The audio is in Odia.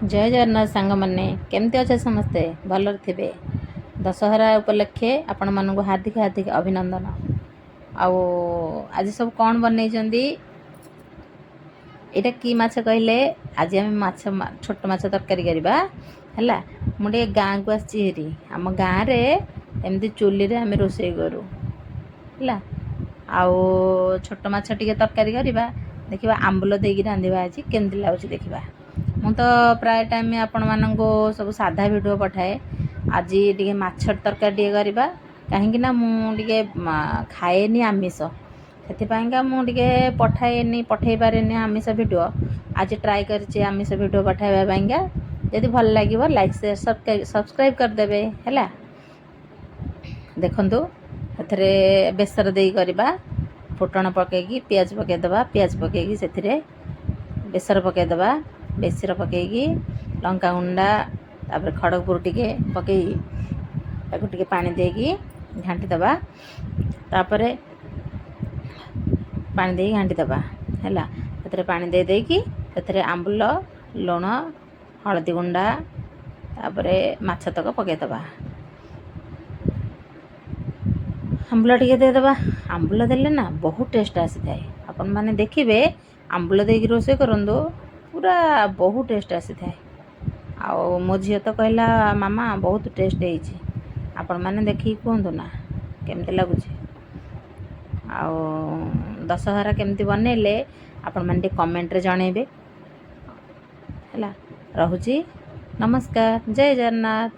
ଜୟ ଜଗନ୍ନାଥ ସାଙ୍ଗମାନେ, କେମିତି ଅଛ ସମସ୍ତେ? ଭଲରେ ଥିବେ। ଦଶହରା ଉପଲକ୍ଷେ ଆପଣମାନଙ୍କୁ ହାର୍ଦ୍ଦିକ ହାର୍ଦ୍ଦିକ ଅଭିନନ୍ଦନ। ଆଉ ଆଜି ସବୁ କ'ଣ ବନେଇଛନ୍ତି? ଏଇଟା କି ମାଛ କହିଲେ? ଆଜି ଆମେ ମାଛ, ଛୋଟ ମାଛ ତରକାରୀ କରିବା। ହେଲା, ମୁଁ ଟିକେ ଗାଁକୁ ଆସିଛି ହେରି। ଆମ ଗାଁରେ ଏମିତି ଚୁଲିରେ ଆମେ ରୋଷେଇ କରୁ। ହେଲା, ଆଉ ଛୋଟ ମାଛ ଟିକେ ତରକାରୀ କରିବା। ଦେଖିବା, ଆମ୍ବୁଲ ଦେଇକି ରାନ୍ଧିବା ଆଜି, କେମିତି ଲାଗୁଛି ଦେଖିବା। ମୁଁ ତ ପ୍ରାୟ ଟାଇମ୍ ଆପଣମାନଙ୍କୁ ସବୁ ସାଧା ଭିଡ଼ିଓ ପଠାଏ। ଆଜି ଟିକେ ମାଛ ତରକାରୀ ଟିକେ କରିବା, କାହିଁକି ନା ମୁଁ ଟିକେ ଖାଏନି ଆମିଷ। ସେଥିପାଇଁକା ମୁଁ ଟିକେ ପଠାଏନି, ପଠାଇ ପାରେନି ଆମିଷ ଭିଡ଼ିଓ। ଆଜି ଟ୍ରାଏ କରିଛି ଆମିଷ ଭିଡ଼ିଓ ପଠାଇବା ପାଇଁକା। ଯଦି ଭଲ ଲାଗିବ, ଲାଇକ୍, ସେୟାର, ସବସ୍କ୍ରାଇବ୍ କରିଦେବେ। ହେଲା, ଦେଖନ୍ତୁ, ଏଥିରେ ବେସର ଦେଇ କରିବା। ଫୁଟଣ ପକାଇକି ପିଆଜ ପକାଇଦେବା। ପିଆଜ ପକାଇକି ସେଥିରେ ବେସର ପକାଇଦେବା। ବେସର ପକାଇକି ଲଙ୍କାଗୁଣ୍ଡା, ତାପରେ ଖଡ଼ଗପୁର ଟିକେ ପକାଇ ତାକୁ ଟିକେ ପାଣି ଦେଇକି ଘାଣ୍ଟି ଦେବା। ତାପରେ ପାଣି ଦେଇକି ଘାଣ୍ଟି ଦେବା। ହେଲା, ସେଥିରେ ପାଣି ଦେଇ ଦେଇକି ସେଥିରେ ଆମ୍ବୁଲ, ଲୁଣ, ହଳଦୀ ଗୁଣ୍ଡା, ତାପରେ ମାଛ ତକ ପକାଇଦେବା। ଆମ୍ବୁଲ ଟିକେ ଦେଇଦେବା। ଆମ୍ବୁଲ ଦେଲେ ନା ବହୁତ ଟେଷ୍ଟ ଆସିଥାଏ। ଆପଣମାନେ ଦେଖିବେ, ଆମ୍ବୁଲ ଦେଇକି ରୋଷେଇ କରନ୍ତୁ, ପୁରା ବହୁତ ଟେଷ୍ଟ ଆସିଥାଏ। ଆଉ ମୋ ଝିଅ ତ କହିଲା, "ମାମା, ବହୁତ ଟେଷ୍ଟ ହେଇଛି।" ଆପଣମାନେ ଦେଖିକି କୁହନ୍ତୁ ନା କେମିତି ଲାଗୁଛି। ଆଉ ଦଶହରା କେମିତି ବନେଇଲେ, ଆପଣମାନେ ଟିକେ କମେଣ୍ଟରେ ଜଣେଇବେ। ହେଲା, ରହୁଛି। ନମସ୍କାର, ଜୟ ଜଗନ୍ନାଥ।